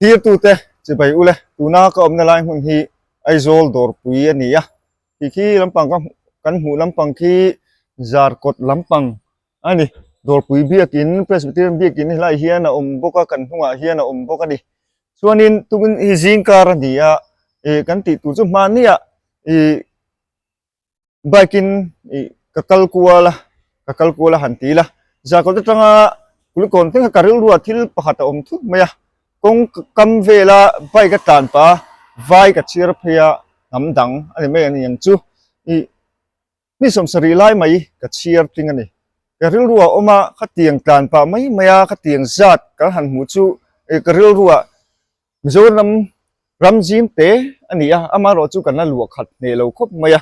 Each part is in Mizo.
Tirtute chibai ule tuna ka awmna lai hmun hi Aizawl dawrpui a ni a, tih khi lampang ka kan hmuh lampang khi Zarkawt lampang a ni. Dawrpui biakin Presbyterian biakin helaiah hian a awm bawk a, kan hnungah hian a awm bawk a ni. Chuanin tukin hi zingkar a ni a, ih kan tih tur chu hmanniah ih bike in ih ka kal kual a ka kal kual a han ti ila Zarkawt atanga Kulikawn thleng kha ka rilru ah thil pakhat a awm thut mai a kawng kam vela bike a tlan pah a vai ka chhiar phei a hnam dang a ni mai a ni ang chu ih mi sawmsarih lai mai ka chhiar tling a ni ka rilru ah a awm a khatiang tlan pah mai mai a khatiang zat kan han hmuh chu ih ka rilru ah Mizoram ram zim te a ni a, amaherawh chu kan la luah khat hneh lo khawp mai a,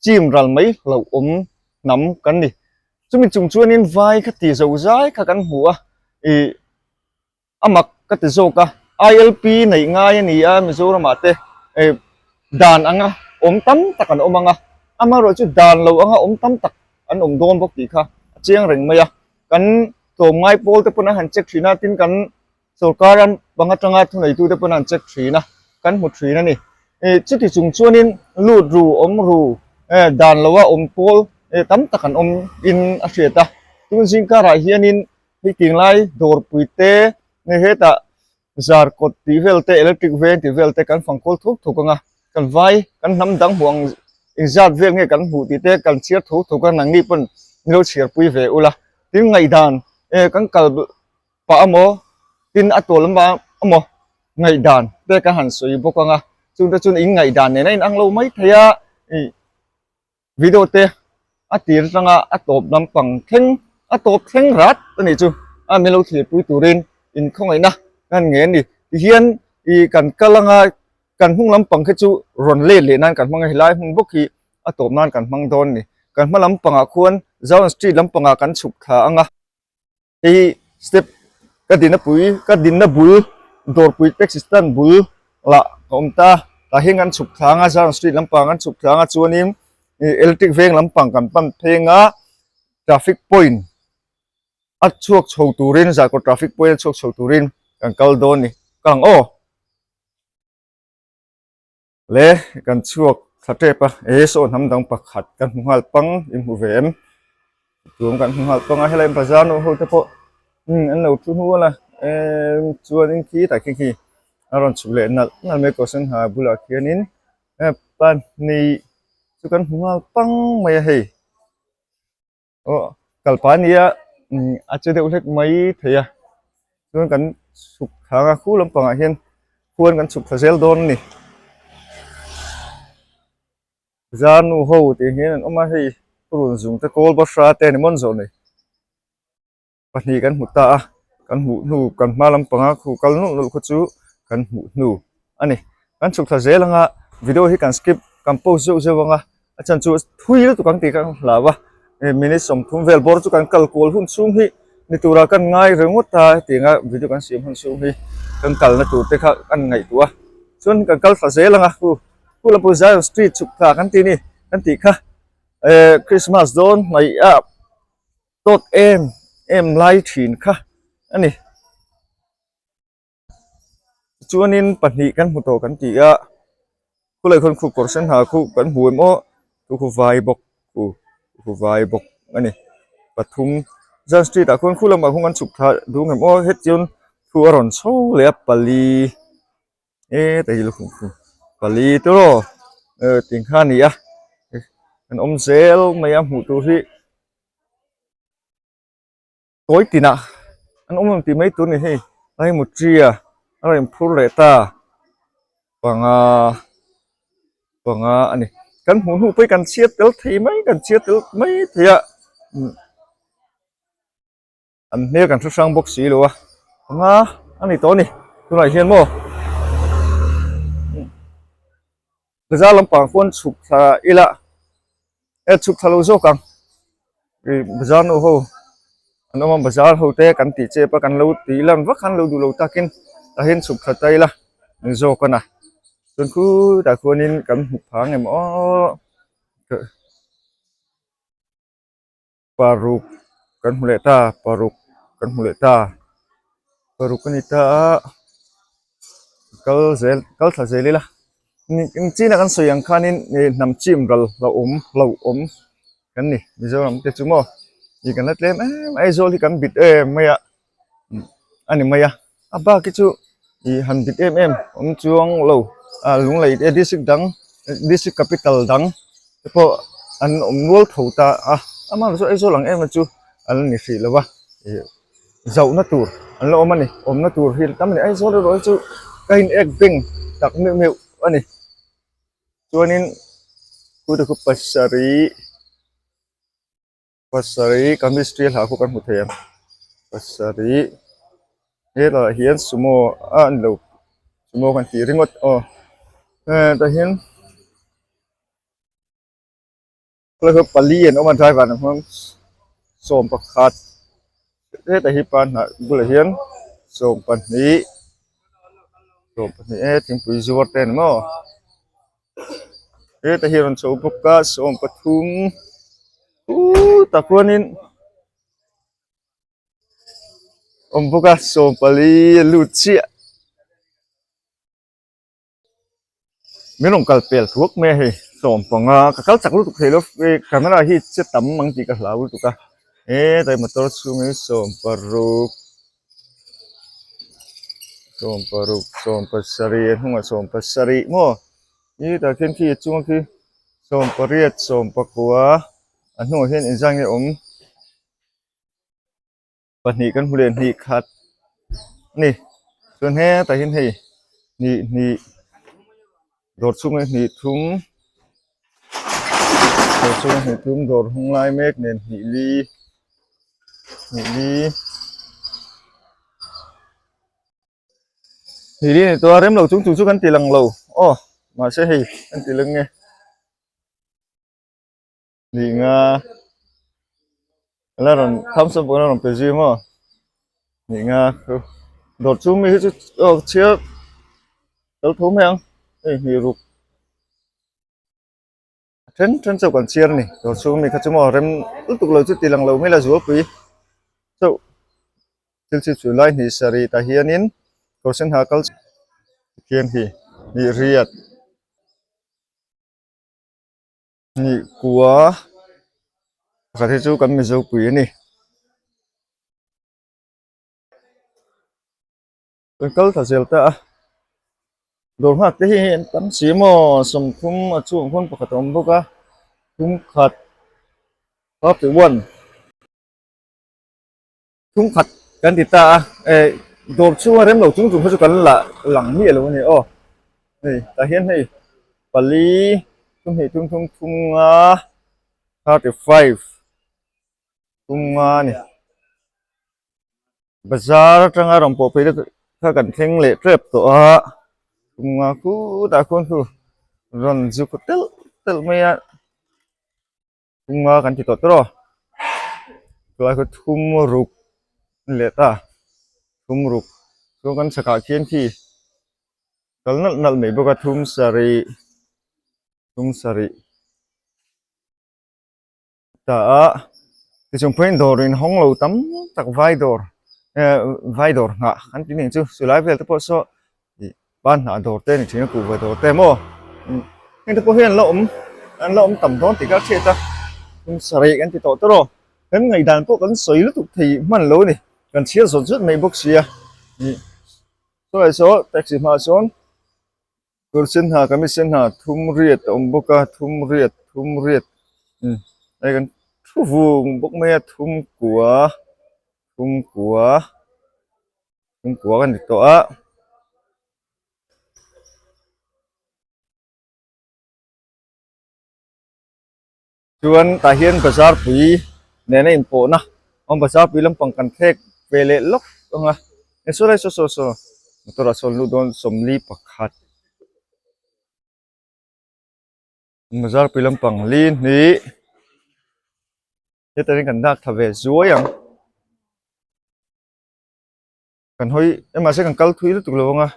chim ral mai hlauhawm hnam kan ni. Chumi chung chuanin vai kha ti zo zai kha kan hmu a, ih a mak ka ti zawk a, ILP neih ngai a ni a Mizoramah te eh dan anga awm tam tak an awm ang a, amaherawh chu dan lo anga awm tam tak an awm dawn bawk tih kha a chiang reng mai a, kan tlawmngai pawl te pawn an han check thin a, tin kan Sorkar ram pang atanga thuneitute pawn an check thin a, kan hmu thin a ni. Ih chuti chung chuanin lut ru, awm ru, eh dan loa awm pawl eh tam tak an awm in a hriat a. Tun zingkarah hianin hei tinglai dawrpui te nge hetah zarkawt tih vel te, electric veng tih vel te kan fang kual thuk thuk ang a, kan vai kan hnam dang hmuh ang engzat vel nge kan hmuh tih te kan chhiar thuk thuk a, nangni pawn min lo chhiarpui ve ula. Tin ngaihdan eh kan kal pah amaw tin a tawl lamah amaw ngaihdan te ka han sawi bawk ang a chungte chuan in ngaihdan nen a inang lo mai thei a ih video te a tir atanga a tawp lampang thleng a tawp thleng rat a nih chu a min lo thlirpui turin in khawngaihna kan nge a ni tihian ih kan kal anga kan hnung lampang khi chu rawn let leh nan kan hmang a helai hmun bawk hi a tawp nan kan hmang dawn a ni kan hma lampangah khuan Zion street lampangah kan chhuk thla ang a. Hei hi step ka dinna pui ka dinna bul dawrpui taxi stand bul lah a awm ta tah hian kan chhuk thlang a Zion street lampang kan chhuk thlang a chuanin ih electric veng lampang kan pan pheng a traffic point a chhuak chho turin Zarkawt traffic point a chhuak chho turin kan kal dawn a ni ka ang aw. Le kan chhuak thla tep a e saw hnam dang pakhat kan hmu nghal pang in hmu ve em tuam kan hmu nghal pang a helai bazar nu ho te pawh umm an lo thu hnual a emm chuanin khi tak khi khi a rawn chhuk leh nalh nalh mai kawr sen ha bulah khianin pahnih chu kan hmu nghal pang mai a hei. Aw kal pah ania umm a che deuh hlek mai thei a chuan kan chhuk thlang a khu lampangah hian khuan kan chhuk thla zel dawn a ni zar nu ho tih hian an awm a hei purun zung te kawl bahra te a ni mawn zawh nei. Pahnih kan hmu ta a, kan hmuh hnu kan hma lampanga khu kal nulh nulh kha chu kan hmuh hnu a ni. Kan chhuk thla zel anga video hi kan skip kan post zeuh zeuh anga a chhan chu thui lutuk ang tih ka hlau a, minute 30 vel bawr chu kan kal kual hun chhung hi ni tura kan ngai ringawt a hetianga video kan siam hun chhung hi kan kalna tur te kha kan ngaihtuah a chuan kan kal thla zel anga khu khu lampang Zion street chhuk thla kan tih ni kan tih kha eh Christmas dawn hnaih ah. Tawt em em lai thin kha a ni. Chuanin pahnih kan hmu tawh kan ti a, khulai khawn khu kawr sen ha khu kan hmu em aw chu khu vai bawk khu khu vai bawk a ni. Pathum Zion street ah khuan khu lamah khuan kan chhuk thla duh ang em aw hetiang thu a rawn chho leh a pali e ta hi lukhum khu pali te rawh tih kha a ni a an awm zel mai a hmuh tur hi. Tawi tinah an awm ang tih mai tur a ni hei a hei mutria a rawn inphur leh ta panga panga a ni kan hmuh hnu pawh hi kan chhiar tel thei mai kan chhiar tel mai thei a an hmel kan hre hrang bawk si lo a panga a ni tawh a ni tunah hian maw bazar lampang khuan chhuk thla ila e chhuk thla lo zawk ang ih bazar nu ho an awm a bazar ho te kan tih chep a kan lo tih lan vak khan lo duh lo takin tah hian chhuk thla ta ila ni zawk a na chuan khutah khuanin kan hmu phang em aw. Paruk kan hmu leh ta paruk kan hmu leh ta paruk a ni ta a. Kal zel kal thla zel ila chin a kan sawi ang khanin ih hnam chim ral hlauhawm hlauhawm kan ni Mizoram te chu maw ih kan la tlem em Aizawl hi kan bit em mai a a ni mai a a bak hi chu ih han bit em em awm chuang lo ah lunglei te district dang district capital dang te pawh an awm nual tho ta a amaherawhchu chu Aizawl ang em em chu an la ni hrih lo va ih. Zohna tur an la awm a ni awmna tur hi tam a ni Aizawl erawh hi chu ka in ek beng tak meuh meuh a ni chuanin khute khu pasarih pasarih chemistry hla khu kan hmu thei ang pasarih hetlaiah hian sumo a ni lo sumo kan tih ringawt aw tah hian. Pali an awm a driver an hmang sawm pakhat hetah hi pa hnah bulah hian 12 12 e thingpui zuar te ani maw hetah hi a rawn chho bawk a 13 khutah khuanin awm bawk a 14 a lut chiah. Min rawn kal pel thuak mai a hei sawmpanga ka kal chak lutuk thei lo camera hi che tam ang tih ka hlau lutuk a hetlai motor chhung hi sawmparuk sawmparuk sawmpasarih a hnungah sawmpasarih maw hetah khian khi a chunga khi sawmpariat sawmpakua a hnungah hian inzai nge awm. Pahnih kan hmu leh hnih khat a ni chuan hetah hian hei hnih hnih dawr chhungah hnih thum dawr chhungah hnih thum dawr hung lai mek nen hnih li hnih li hnih li a ni tawh a rem lo chung chung chu kan ti lang lo aw mahse hei kan ti lang nge. Hnih nga la rawn thumbs up pawh la rawn pe zui maw hnih nga chu dawr chhung mi hi chu aw chhiar kal tho mai ang hei hnih ruk a then then chauh kan chhiar a ni dawr chhung mi kha chu maw rem lutuk lo chu ti lang lo mai la zualpui chauh thil chhip chhun lai hnih sarih tah hianin kawr sen ha kal khian hi hnih riat. Hnih kua pakhat hi chu kan mizo pui a ni. Kan kal thla zel ta a dawr nghak te hi hei an tam si maw sawmthum a chhungah khuan pakhat a awm bawk a thum khat 31. Thum khat kan ti ta a eh dawr chhunga rem lo chung chung kha chu kan la lang miah lo a ni aw hei tah hian hei pali thum hnih thum thum thum nga 35 thum nga a ni bazar atanga rawn pawh phei te kha kan thleng leh tep tawh a thum nga khutah khuan chu rawn zuk telh telh mai a. Thunga kan ti tawh tawh a chulai khaw thum ruk a ni leh ta thum ruk chuan kan chhakah khian khi kal nalh nalh mai bawk a thum sarih thum sarih ta a tichuan pawhin dawr in hawng lo tam tak vai dawr eh vai dawr nghah kan ti ning chu chulai vel te pawh saw ih ban hnah dawr te a ni thin a kuhva dawr te maw heng te pawh hian an la awm an la awm tam dawn tih kha a hriat a tum sarih kan ti tawh tawrh aw kan ngaihdan pawh kan sawi lutuk thei hman lo a ni kan chhiar zawt zawt mai bawk sia ih chulai saw taxi hmaah sawn kawr sen ha kamis sen ha thum riat a awm bawk a thum riat thum riat umm hei kan thu vung bawk mai a thum kua thum kua. Thingkua ka ni tawh a. Chuan tah hian bazar pui nena inpawhna awm bazar pui lampang kan thlek ve leh lawk ang a e saw lai saw saw saw motor ah sawn lut dawn 41 bazar pui lampang li hnih heta hian kan dak thla ve zuai ang. Kan hawi e mahse kan kal thui lutuk lo ang a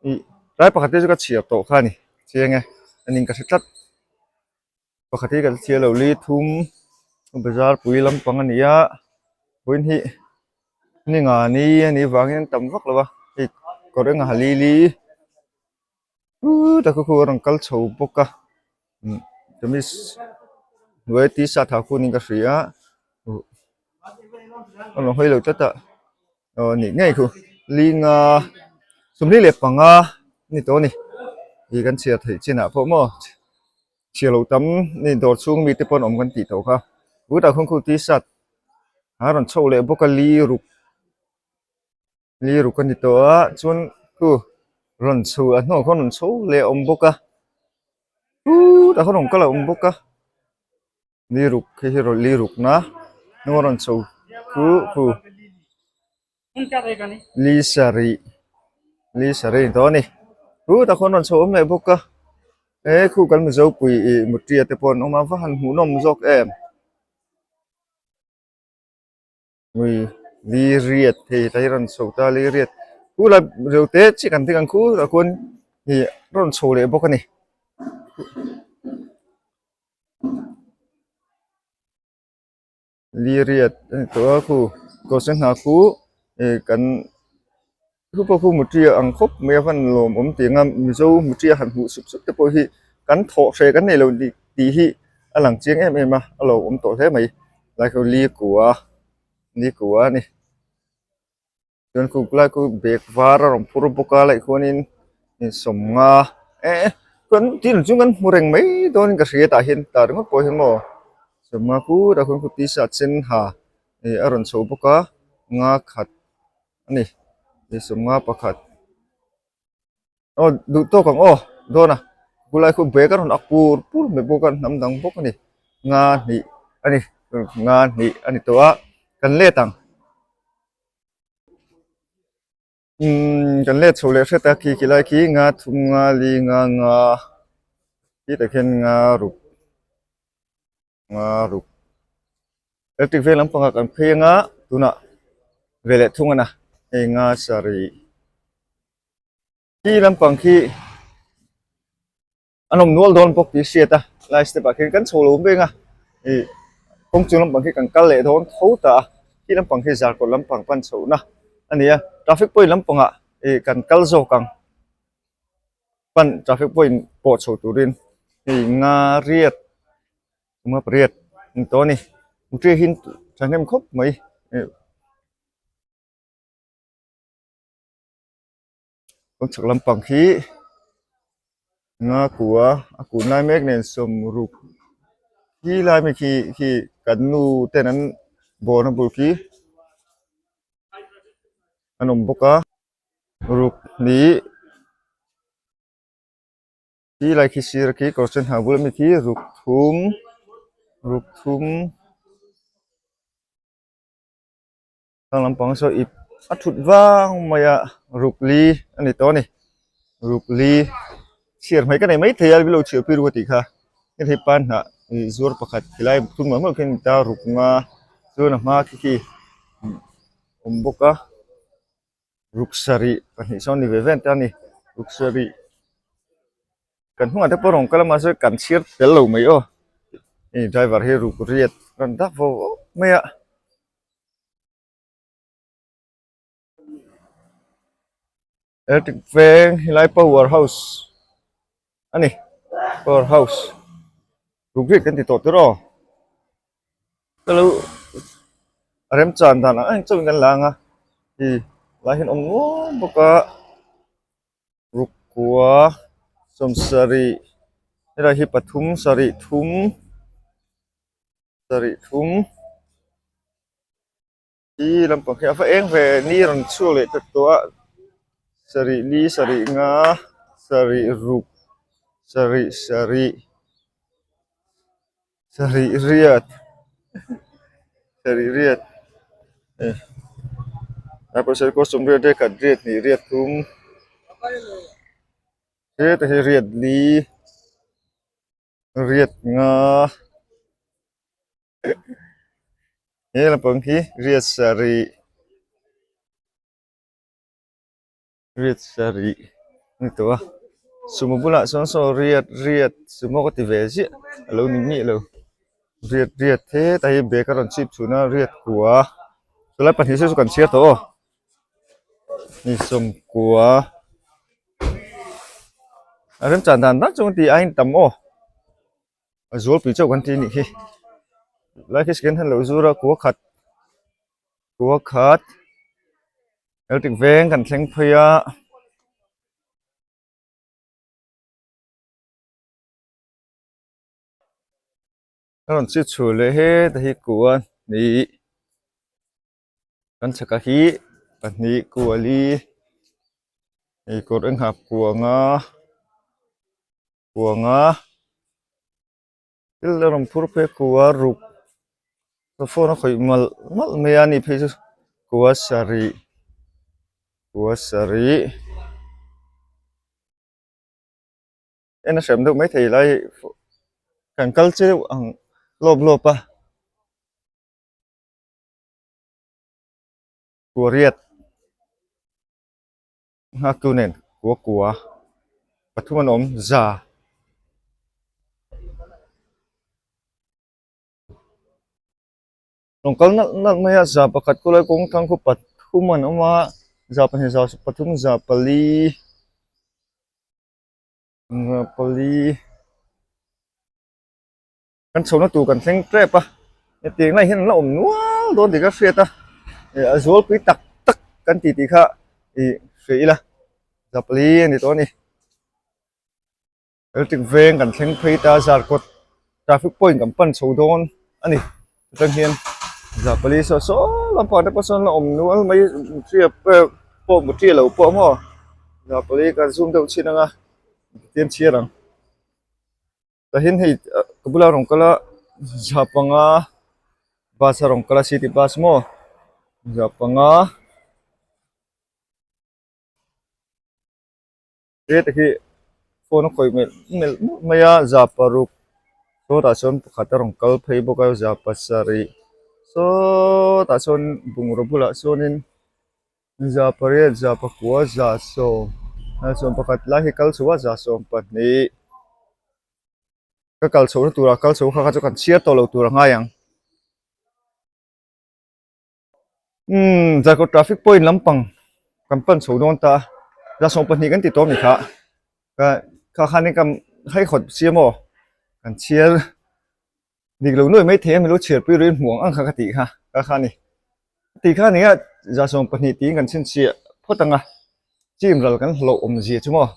ih tlai pakhat te chu ka chhiar tawh kha a ni chiang e a ning ka hre tlat pakhat hi kan chhiar lo li thum bazar pui lampang a ni a vawiin hi ni nga ni a nih vangin tam vak lo a hei kawr enga ha li li. Chutah khu khu a rawn kal chho bawk a umm kamis hnuai t shirt ha khunin ka hria uh a rawn hawi lo tlat a aw a nih ngei khu linga 45 a ni tawh a ni ih kan chhiar theih chinah pawh maw chhiar loh tam ni dawr chhung mite pawh an awm kan tih tawh kha chutah khuan khu t shirt a rawn chho leh bawk a li ruk. Li ruk a ni tawh a chuan khu rawn chho a hnungah khuan rawn chho leh a awm bawk a chutah khuan rawn kal a awm bawk a li ruk hei hi rawn li ruk na hnunga rawn chho chu khu li sarih li sarih a ni tawh a ni chutah khuan rawn chho awm leh bawk a he khu kan mizo pui ih mutria te pawh an awm a va han hmuhnawm zawk em. Ui li riat hei tlai rawn chho ta li riat khu la reu te chiah kan ding ang khu tah khuan ih rawn chho leh bawk a ni. Li riat a ni tawh a khu kawr sen ha khu ih kan Chu pawh khu mutri ang khawp mai a van lawmawm tih anga Mizo mutri a han hmuh sup sup te pawh hi kan thawh hreh kan nei lo tih hi a lang chiang em em a, a lawmawm tawh hle mai. Lai khu li kua li kua a ni. Chuan khu lai khu bag var a rawn phur bawk a laih khuanin sawmnga eh kan tin chu kan hmu reng mai dawnin ka hria tah hian tah ringawt pawh hi maw sawmnga khu tah khuan khu t-shirt sen ha ih a rawn chho bawk a nga khat. a ni ni sawmnga pakhat aw duh tawk ang aw dawn a khulai khu bag a rawn ak pur pur mai bawk a hnam dang bawk a ni nga hnih a ni nga hnih a ni tawh a kan let ang umm kan let chho leh hret a khi khi lai khi nga thum nga li nga nga tih tak hian nga ruk nga ruk electric veng lampangah kan phei anga tunah ve leh thung a na hei nga sarih khi lampang khi an awm nual dawn bawk tih hriat a lai step ah khian kan chho lo veng a ih kawng chung lampang khi kan kal leh dawn tho ta a khi lampang khi zarkawt lampang pan chhohna a ni a traffic point lampangah ih kan kal zawk ang. Pan traffic point pawh chho turin hei nga riat nga pariat a ni tawh a ni mutri hi thahnem khawp mai eh kawng chhak lampang hi nga kua a kun lai mek nen sawmruk khi lai mi khi khi kan nu ten an bawrna bul khi an awm bawk a. Ruk hnih khi lai khi sir khi kawr sen ha bul ami khi ruk thum ruk thum thlang lampang saw ip a thut vang mai a ruk li a ni tawh a ni ruk li chhiar hmai ka nei maithei a lo chhiar pui ruk a tih kha hei pan hnah ih zuar pakhat helai thum ang ang khian ta ruk nga chuan a hma khi khi awm bawk a. Ruk sarih pahnih sawn ni ve ve ta a ni ruk sarih kan hnungah te pawh rawn kal a mahse kan chhiar tel lo mai aw hei driver hi ruk riat rawn dak vo vo mai a. Electric veng helai power house a ni power house ruk riat kan ti tawh tur aw. Ka lo remchan dan ang ang chauhin kan la ang a ih lai hian awm nuam bawk a rukua sawmsarih helai hi pathum sarih thum sarih thum hi lampang hi a va eng ve ni rawn chhuak leh ta tawh a sarih li sarih nga sarih ruk sarih sarih. Sarih riat sarih riat eh a pawisa hi custom riat riat khat riat hnih riat thum heta hi riat li riat nga he lampang hi riat sarih. Riat sarih a ni tawh a sumo bulah chuan saw riat riat sumo ka ti ve ziah a lo ni miah lo riat riat hetah hi bag a rawn chhip chhun a riat kua chulai pahnih saw chu kan chhiar tawh aw ni sawmkua. A remchan dan dan chuan tih aiin tam aw a zualpui chauh kan ti anih hi lai khi second hand lo zur a kua khat kua khat electric veng kan thleng phei a. A rawn chhit chhuah leh heta hi kua hnih kan chhaka hi pahnih kuali hei kawr eng hap kua anga kua anga thil a rawn phur phei a kua ruk phone a khawih malh malh mai a ni phei chu kua sarih kua sarih. En a hrem deuh maithei lai kan kal che deuh ang lawp lawp a kua riat nghak tu nen kua kua pathum an awm za. Rawn kal nalh nalh mai a za pakhat khawlai kawng thlang khu pathum an awm a za pahnih za pathum za pali. Pali kan chhohna tur kan thleng tep a hetiang lai hian an la awm nual dawn tih ka hriat a ih a zualpui tak tak kan tih tih kha ih hria ila za pali a ni tawh a ni electric veng kan thleng phei ta zarkawt traffic point kan pan chho dawn a ni atang hian za pali saw saw lampang te pawh sawn la awm nual mai pawh mutria lo pawh maw za pali kan zoom deuh chhin anga tian chhiar ang tahin hei ka bula rawn kal a za panga bus a rawn kal a city bus maw za panga He te khi phone a khawih melh melh mawlh mai a za paruk sawtah sawn pakhat a rawn kal phei bawk a za pasarih sawtah sawn bungraw bulah sawnin za pariat za pakua za sawm za sawm pakhat lai hi kal chho a za sawm pahnih ka kal chhohna turah kal chho kha kha chu kan chhiar tawh lo tur a ngai ang. Umm Zarkawt traffic point lampang kan pan chho dawn ta a za 12 kan ti tawh a ni kha ka kha khanin ka haihawt siam aw kan chhiar dik lo nuai maithei a milo chhiar pui rin hmuh ang ang kha ka tih kha ka kha a ni tih kha nia za 12 tiin kan chhinchhiah phawt ang a chim ral kan hlauh awm zia chu maw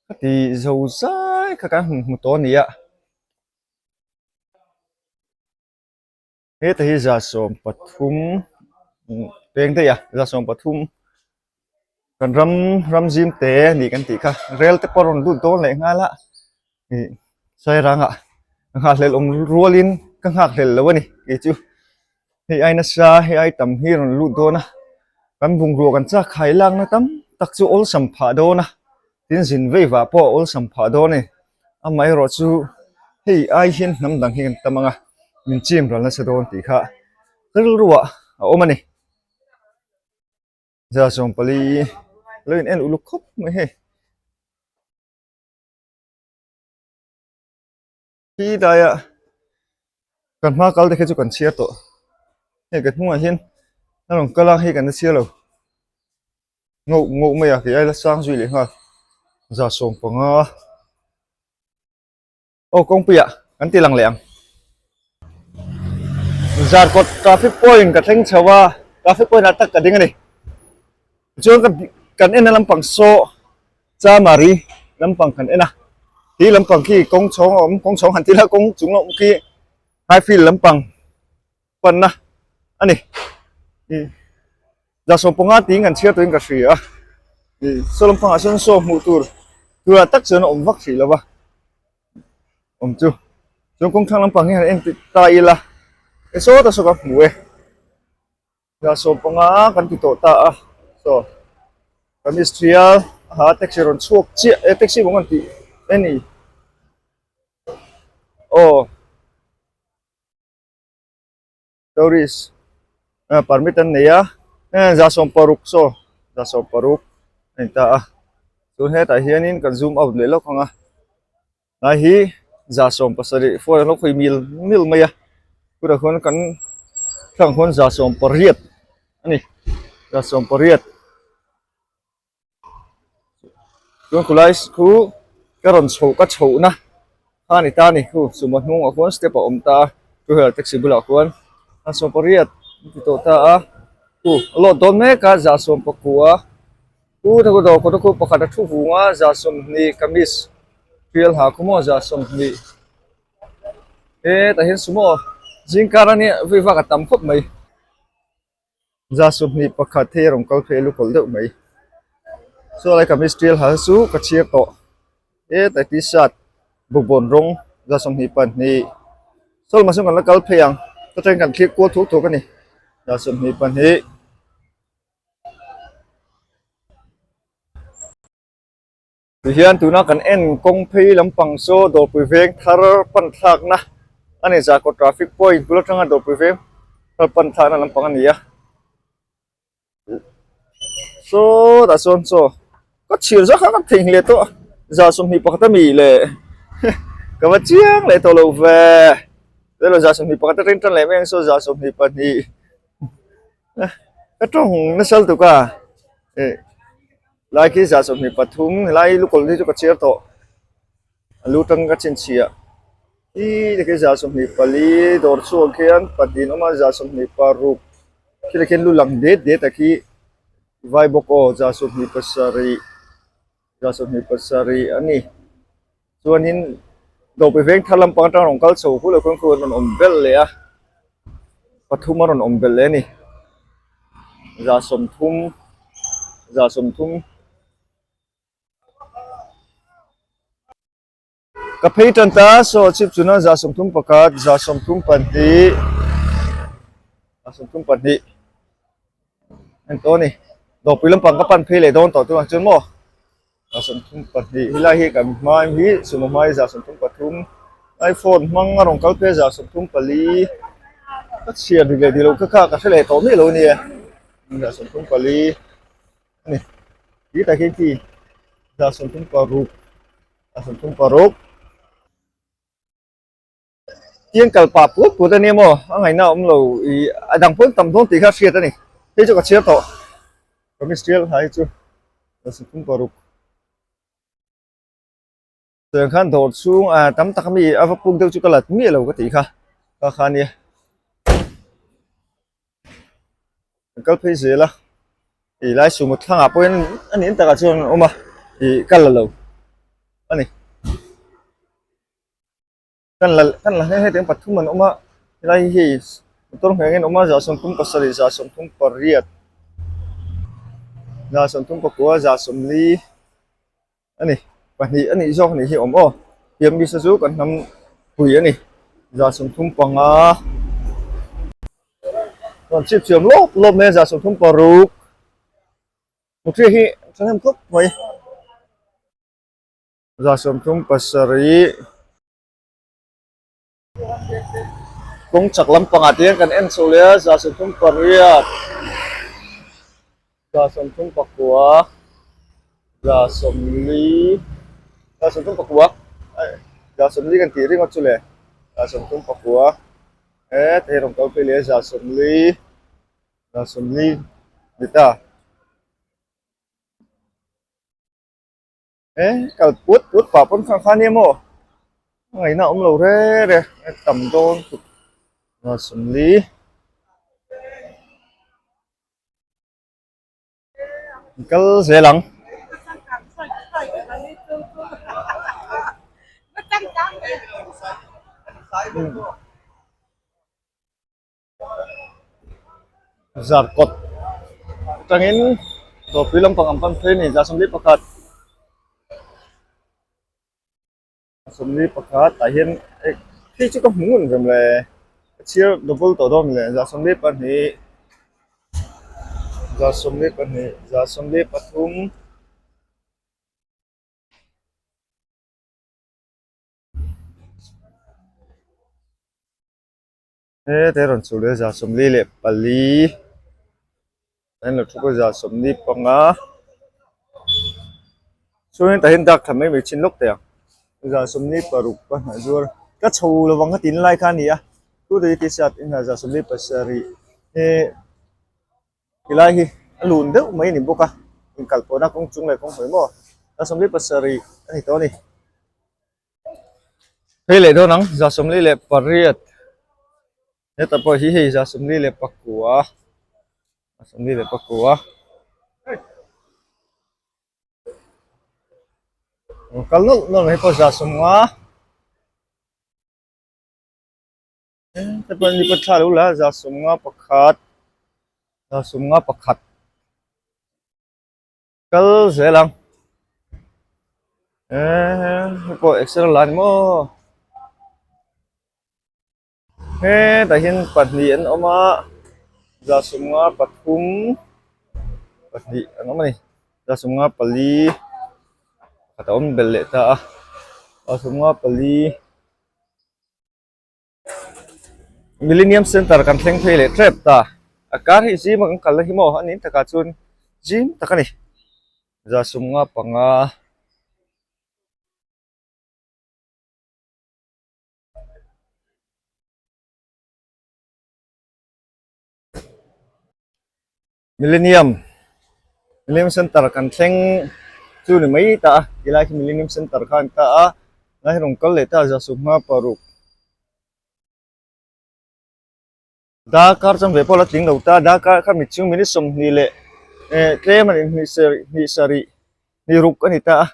ka ti zo zai kha kan hmu tawh a ni a. Heta hi 13 peng daih a 13 kan ram ram zim te a ni kan tih kha rel te pawh a rawn lut dawn leh nghal a ih sairangah ka nghakhlelh awm rualin ka nghakhlelh lo a ni kei chu hei ai nasa hei ai tam hi a rawn lut dawn a kan bungrua kan chak khai lakna tam tak chu awlsam phah dawn a tin zin vei vah pawh a awlsam phah dawn a ni amaherawh chu hei ai hian hnam dang hi kan tam ang a min chim ral nasa dawn tih kha ka rilruah a awm a ni 14 lo in en uluk khawp mai hei khi daia kan hma kal te khi chu kan chhiar tawh hei ka hnungah hian a rawn kal a hei kan la chhiar lo. Ngauh ngauh mai a kei aila sang zui leh nghal 15 aw kawngpuiah kan ti lang leh ang Zarkawt traffic point ka thleng chho a traffic point ah tak ka ding a ni tichuan ka kan en a lampang saw Chamari lampang kan en a khi lampang khi kawng chhawng a awm kawng chhawng han ti ila kawng chung a awm khi Highfield lampang panna a ni ih 15 tiin kan chhiar turin ka hria a ih saw lampangah sawn saw hmuh tur turah tak chuan a awm vak hrih lo va awm chu chuan kawng thlang lampang hi han en ta ila e sawta saw ka hmu e 15 kan ti tawh ta a saw kamis thial aha taxi rawn chhuak chiah e taxi bawng an tih a ni aw. Tourist permit an nei a 16 saw 16 a ni ta a chuan hetah hianin kan zoom out leh lawk ang a tlai hi 17 phone an lo khawi mil mil mai a tunah khuan kan thlang khuan 18 a ni 18. Chuan khulai khu. Ka rawn chhoh ka chhohna kha a ni ta a ni. Khu sumo hnungah khuan step a awm ta a, two wheeler taxi bulah khuan a 80 an ti tawh ta a. Khu a load dawn mek a 19 Pu te khu dawr kawt a khu pakhat a thu vung a 20 kamis tial ha khu maw 20 hetah hian sumo zingkar a nia vei vak a tam khawp mai. 21 hei a rawn kal phei a lu kawlh deuh mai saw lai kamis tial ha chu ka chhiar tawh hetah t-shirt bawkbawn rawng 22 saw lamah sawn kan la kal phei ang ka train kan thlir kual thuk thuk a ni 22. Tihian tuna kan en kawng phei lampang saw Dawrpui veng thar pan thlakna a ni Zarkawt traffic point bul atanga Dawrpui veng thar pan thlakna lampang a ni a saw tah chuan chaw ka chhir zawk kha ka theihnghilh leh tawh 21 ami leh ka va chiang leh tawh lo ve 21 atang tan leh mai ang saw 22. Ka tawng nasa lutuk a eh lai khi 23 helai lukawlh hi chu ka chhiar tawh a lu tang ka chhinchhiah ih tikhi 24 dawr chhuak khian pahnih an awm a 26 khilai khian lu lang det det a khi vai bawk aw 27 27 a ni chuanin dawhpui veng thar lampang atang rawn kal chho hul ah khuan khu an rawn awm belh leh a pathum a rawn awm belh leh a ni 30 30 Ka phei tan ta saw chip chuna 31 32 32 en tawh a ni dawhpui lampang ka pan phei leh dawn tawh tunah chuan maw 32 helai hi kan hma hi sumo hma hi 33 iphone hmang a rawn kal phei 34 ka chhiar dik leh dik loh kha kha ka hre leh tawh miah lo a nia 34 a ni ti tak hian khi 36 36. Tiang kal pah put put a nia maw a ngaihna a awm lo ih a dang pawn tam dawn tih kha a hriat a ni hei chu ka chhiar tawh kamis tial ha hi chu 36 tiang khan dawr chhung ah tam tak ami a va puk deuh chu ka lat miah lo ka tih kha ka kha nia an kal phei zel a ih lai sumo thlangah pawhin a nih takah chuan an awm a ih ka la lo a ni. Kan la kan la hle hle pathum an awm a helai hi hei motor ngheng in a awm a 37 38 39 40 a ni pahnih a nih zawk a nih hi awm aw pian bisa chu kan hnam pui a ni 35 chuan chip siam lawp lawp mai a 36 motor hi thahnem khawp mai. 37 kawng chak lampangah te hian kan en chho leh a 38 39 40 39 40 kan tih ringawt chu le 39 he thei rawn kal phei leh a 40 40 ni ta. E kal put put pah pawn kha kha nia maw a ngaihna a awm lo re re a tam dawn tuk 40 kal zel ang. Zarkawt atangin dawrpui lampang an pan phei a ni 41 41 tah hian hei chu ka hmu ngun rem le ka chhiar double tawh dawn le 22 22 23. He te rawn chhuk leh 44 an lo thup a 45 chuanin tah hian dak thla mai mai chin lawk teh ang 26 ka hnah zuar ka chho lovang ka tin lai kha a ni a tu te hi t-shirt in ha 27 he tilai hi a lun deuh mai a ni bawk a inkal pawhna kawng chung leh kawng hawi maw 27 a ni tawh a ni. Phei leh dawn ang 48 heta pawh hi hei 49 49 kal nawlh nawlh mai pawh 50 heta pawh ni pawh thla lo la 51 51 Kal zel ang. Eee hei pawh exer la ni maw. Hetah hian pahnih an awm a, 50 pathum pahnih an awm a ni. 50 pali pakhat a awm belh leh ta a, 54. Millennium Center kan thleng phei leh tep ta. A kar hi zim a kan kal na hi maw a nih takah chuan zim tak a ni. 55 Millennium Millennium Center kan thleng chu ni mai ta a tilai khi Millennium Center kha an ta a lai hi rawn kal leh ta a 56 darkar chuan ve pawh la tling lo ta darkar kha mit chhung minute 20 leh eh tlem a ni hnih sarih hnih sarih hnih ruk a ni ta a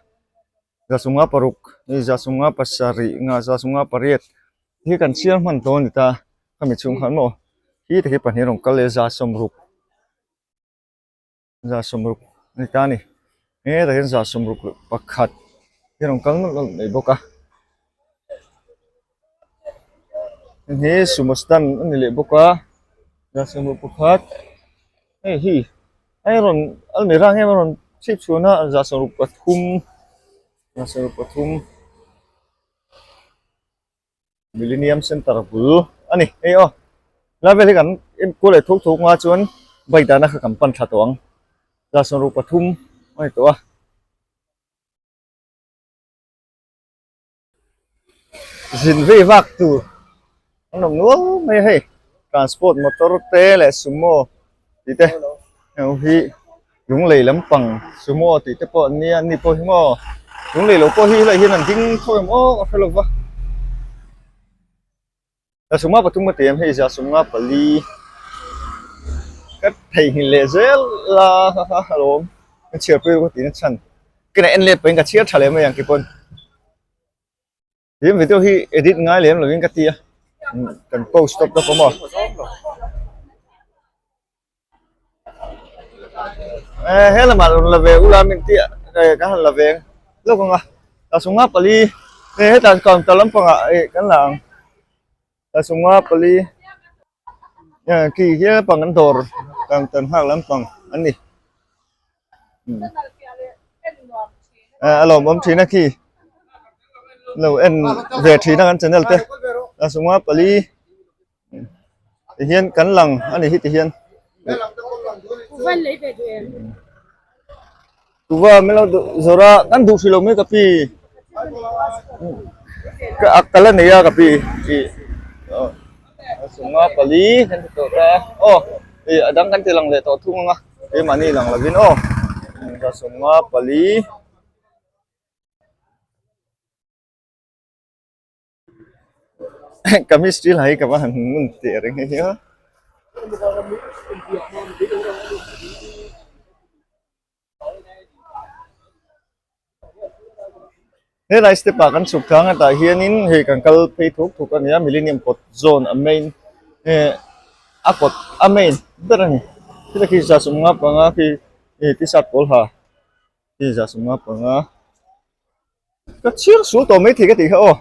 56 57 nga 58 hi kan chhiar hman dawn a ni ta a. Khami chhung khan maw hi te khi pahnih rawn kal leh 60 60 a ni ta a ni hetah hian 61 hi rawn kal nawlh nawlh mai bawk a heng hi sumo stand a ni leh bawk a 61 hei hi hei rawn almirah nge rawn chhip chhuan a 63 63. Millennium Center bul a ni hei aw lai vel hi kan enkawl leh thuk thuk nga chuan bike dahna kha kan pan thla tawh ang 63 a ni tawh a. Zin vei vak tur an awm nual mai a hei transport motor te leh sumo tih te heng hi lunglei lampang sumo tih te pawh an nia an ni pawh hi maw lunglei lo pawh hi helai hian an ding tho em aw ka hre lo va 53 a ti em hei 54 ka theihnghilh leh zel la ha alawm ka chhiar pui ka tih na chhan ka en let pawhin ka chhiar tha leh mai ang keipawn. Tin video hi edit ngai lem lovin ka ti a kan post tawp tawp a maw eh he lamah rawn la ve ula min tih eh kan han la ve lawk ang a 54 eh hetah counter lampangah eh kan la ang 54 eh khi hian lampang an dawr counter nghak lampang an ni. A lawmawm thin a khi lo en ve thin a kan channel te a sunga pali ti hian kan lang a ni hi ti hian tuva min lo zawrh a kan duh hrih lo mai ka pi ka ak ka la nei a ka pi ih a sunga pali kan ti tawh ta a aw ih a dang kan ti lang leh tawh thung ang a. Keimahni lang lovin aw 54 chemistry lah hi ka va han ngun teh reng hei hi a. Helai step ah kan chhuk thang a tah hianin hei kan kal phei thuk thuk a ni a millennium kawt zawn a main eh a kawt a main ber a ni khilai khi 55 khi eh t-shirt pawl ha khi 55 ka chhiar sual tawh maithei ka tih kha aw.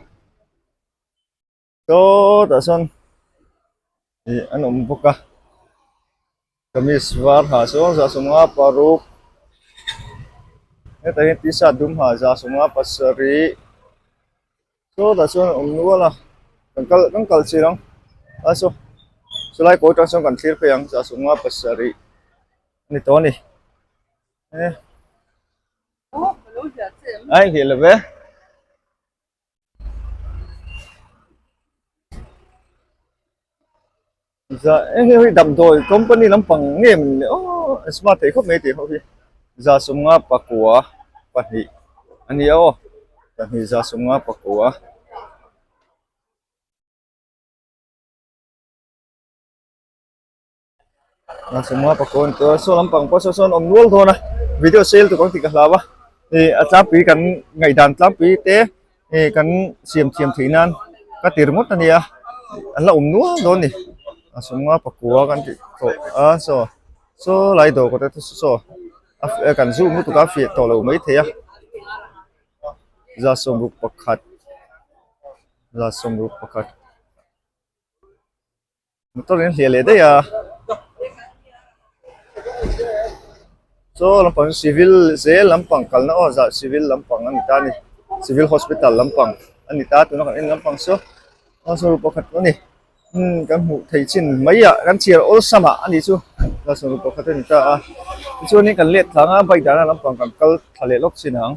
Sawtah sawn ih an awm bawk a kamis var ha sawn 56 hetah hian t-shirt dum ha 57 sawtah chuan an awm nual a kan kal kan kal chhin ang a saw chulai kawi atang sawn kan thlir phei ang 57 a ni tawh a ni e a inhliah lo ve. Heng hi damdawi company lampang nge maw ni aw an smart thei khawp mai tih ho hi 59 pahnih a ni a aw pahnih 59. A sawmnga pakua a ni tawh a saw lampang pawh saw sawn a awm nual dawn a video sale tur ang tih ka hlau a ih a tlangpui kan ngaihdan tlangpui te ih kan siam thiam theih nan ka ti ringawt a nia an la awm nual dawn a ni a sawmnga pakua kan tih tawh a saw saw lai dawr kawt te saw a kan zoom lutuk a a fiah tawh lo maithei a 161 161. Motor in hliah leh daih a chaw lampang civil zel lampang kalna aw zah civil lampang a ni ta a ni civil hospital lampang a ni ta tuna kan en lampang saw a saw pakhat a ni umm kan hmuh theih chin mai ah kan chhiar awlsam ah a nih chu a saw pakhat a ni ta a tichuanin kan let thlang a bike dahna lampang kan kal thla leh lawk chin ang.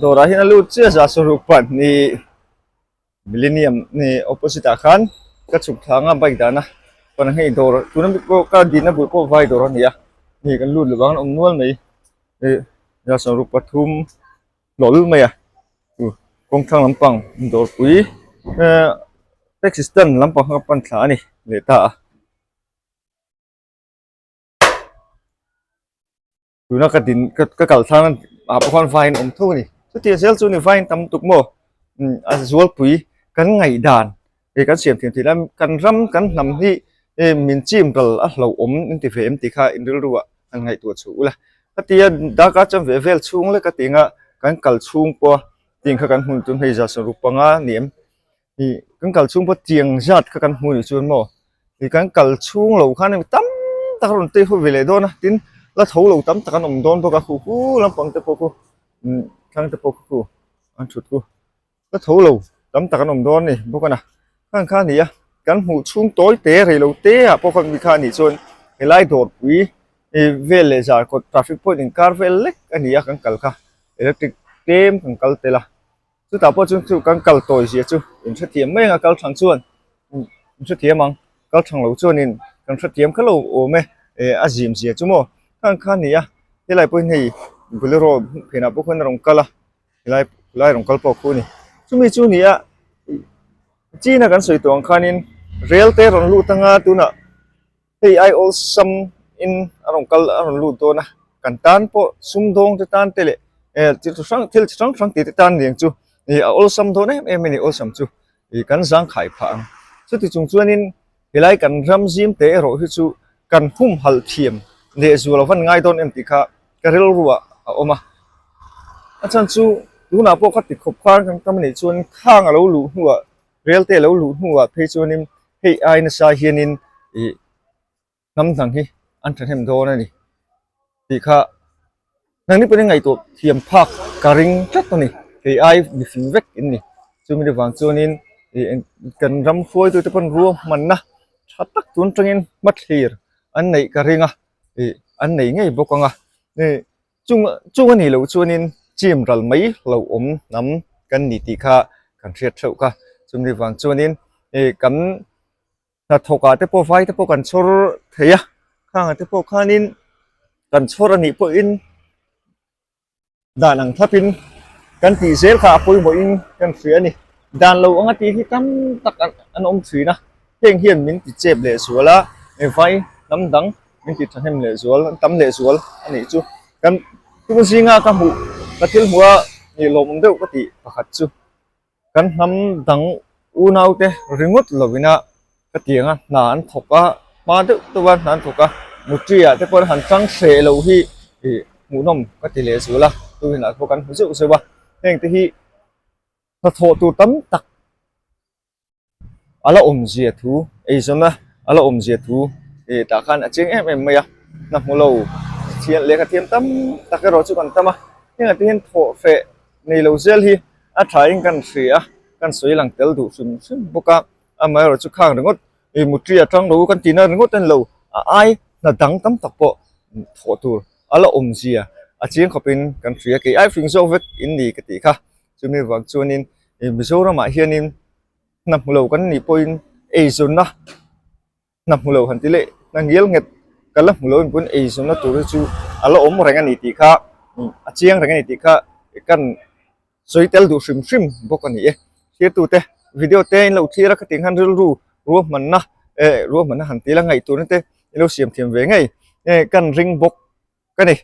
Dawrah hian a lut chiah zah saruk pahnih millennium ni opposite ah khan ka chhuk thlang a bike dahna chuan hei dawr tuna mi pawh ka dihna bul pawh vai dawr a ni a hei kan lut lovang an awm nual mai ih zah saruk pathum hlawl mai a kawng thlang lampang dawrpui ehh taxi stand lampang kha ka pan thla a ni leh ta a. Tuna ka din ka ka kal thlang ah pawh khan vine awm tho a ni chuti zel chu ni vine tam tuk maw umm a zualpui kan ngaihdan ih kan siam thiam theih lai kan ram kan hnam hi ih min chim ral a hlauhawm in ti ve em tih kha in rilru ah han ngaihtuah chhuh ula ka tia darkar chuan ve vel chhung lek a tinga kan kal chhung pawha tiang kha kan hmun chu hei zah saruk panga ni em ih kan kal chhung pawh tiang zat kha kan hmu nih chuan maw ih kan kal chhung lo khan hemi tam tak a rawn tei haw ve leh dawn a tin la tho lo tam tak an awm dawn bawk a khu khu lampang te pawh khu umm thlang te pawh khu an thut khu la tho lo tam tak an awm dawn a ni bawk a na khang kha a ni a kan hmuh chhung tawi te rei lo te ah pawh khan mi kha a nih chuan helai dawrpui ih vel leh zar kawt traffic point inkar vel lek a ni a kan kal kha electric tlem kan kal tel a. Chutah pawh chuan chu kan kal tawi zia chu in hrethiam mai ang a kal thang chuan in hrethiam ang kal thang lo chuanin kan hrethiam kha lo awm e eh a zim zia chu maw khang kha a ni a helai pawhin hei bolero phenah pawh khuan a rawn kal a helai helai rawn kal pawh khu a ni chumi chu a ni a china kan sawi tawh ang khanin rel te rawn lut anga tunah. Hei ai awlsam in a rawn kal a rawn lut dawn a kan tan pawh sumdawng te tan te leh eh thil chi hrang thil chi hrang hrang tih te tan liang chu ih a awlsam dawn em em a ni awlsam chu ih kan zangkhai phah ang chuti chung chuanin helai kan ram zim te erawh hi chu kan humhalh thiam leh zual a van ngai dawn em tih kha ka rilru ah a awm a a chhan chu tunah pawh ka ti khawp khan kan kam a nih chuan khang a lo luh hnuah rel te a lo luh hnuah phei chuanin hei ai nasa hianin ih hnam dang hi an thahnem dawn a ni tih kha nangni pawhin ngaihtuah thiam phak ka ring tlat a ni kei ai mifing vek in ni chumi te vang chuanin ih kan ram hruaitute pawn ruahmanna tha tak tun tangin hmathlir an neih ka ring a ih an nei ngei bawk ang a ih chung chung a nih loh chuanin chim ral mai lo awm hnam kan ni tih kha kan hriat theuh kha chumi vang chuanin ih kan hnathawk ah te pawh vai te pawh kan chhawr thei a khang ah te pawh khanin kan chhawr a nih pawhin dan ang thlapin kan tih zel kha a pawimawhin kan hria a ni dan lo anga tih hi tam tak an awm thin a heng hian min ti chep leh zual a vai hnam dang min ti thahnem leh zual an tam leh zual a nih chu kan tum zinga ka hmuh ka thil hmuh a nih lawmawm deuh ka tih pakhat chu kan hnam dang unau te ringawt lovin a ka ti ang a hna an thawk a hma deuh deuh a hna an thawk a mutri ah te pawh an han tang hreh loh hi ih hmuhnawm ka ti leh zual a tuinah pawh kan hmu zeuh zeuh a heng te hi hnathawh tur tam tak. A la awmzia thu eizawn a a la awmzia thu ih tah khan a cheng em em mai a hna hmu lo thian lehkha thiam tam tak erawh chu kan tam a hengah te hian thawh hreh nei lo zel hi a tha in kan hria a kan sawi lang tel duh hrim hrim bawk a amaherawh chu khang ringawt ih mutri a tang lo kan tihna ringawt a ni lo a ai hna dang tam tak pawh thawh tur a la awmzia a chiang khawpin kan hria kei ai fing zawk vek in ni ka tih kha chumi vang chuanin ih Mizoramah hianin hna hmu lo kan nih pawhin eizawnna hna hmu lo han ti leh hna ngial nghet ka la hmu lo in pawn eizawnna tur hi chu a la awm reng a ni tih kha a chiang reng a ni tih kha kan sawi tel duh hrim hrim bawk a ni e thirtute video te in lo thlir a ka tih khan rilru. Ruahmanna eh ruahmanna han tila ngaihtuahna te i lo siam thiam ve ngei eh kan ring bawk ka ni.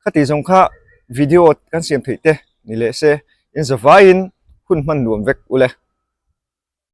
Khati zawng kha video kan siam theih te ni leh se in zavaiin hun hman nuam vek ule.